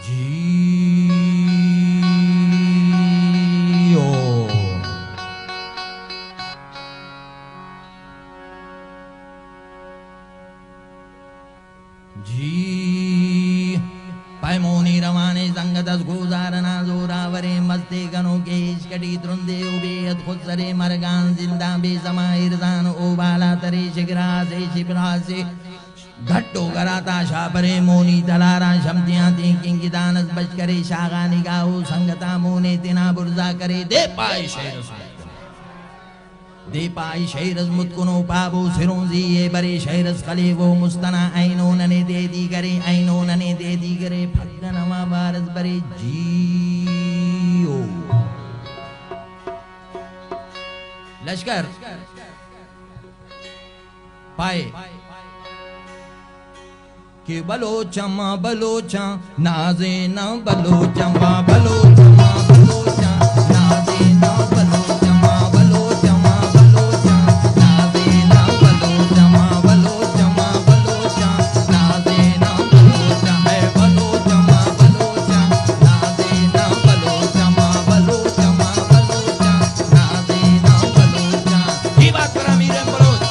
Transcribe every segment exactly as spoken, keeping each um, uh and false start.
جی او۔ جی۔ پائے مونی روانے سنگت اس گوزار ئنا زورا ورے، مستے کنو کہ عشق ٹی ترندے او بے حد خسرے، مرگان زندان بے سما ارزان او بالا ترے، شگرا سے شبرا سے گھٹ و گراتا شاپرے، مونی تلارا شمتیاں تین کنگ دانس بش کرے، شاغا نگاہ او سنگتا مونے تینا برزا کرے، دے پائے شعر اس متکنو۔ دے پائے شعر اس متکنو پابو سرونزی اے برے، شعر اس خلیبو مستنا اینو ننے دے دیگرے، اینو ننے دے دیگرے، پھگن ہما بارس برے جی او۔ لشکر پائے کہ بلوچ آں ما بلوچ آں، نازینا بلوچ آں، ما بلوچ آں، ما بلوچ آں، نازینا بلوچ آں، ما بلوچ آں، ما بلوچ آں، نازینا بلوچ آں، ما بلوچ آں، ما بلوچ آں، نازینا بلوچ آں، اے بلوچ آں، ما بلوچ آں، نازینا بلوچ آں، ما بلوچ آں، ما بلوچ آں۔ نازینا بلوچ آں۔ جی بات کرا میر احمد بلوچ۔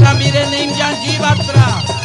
دا میرے نعیم جان جی بات کرا۔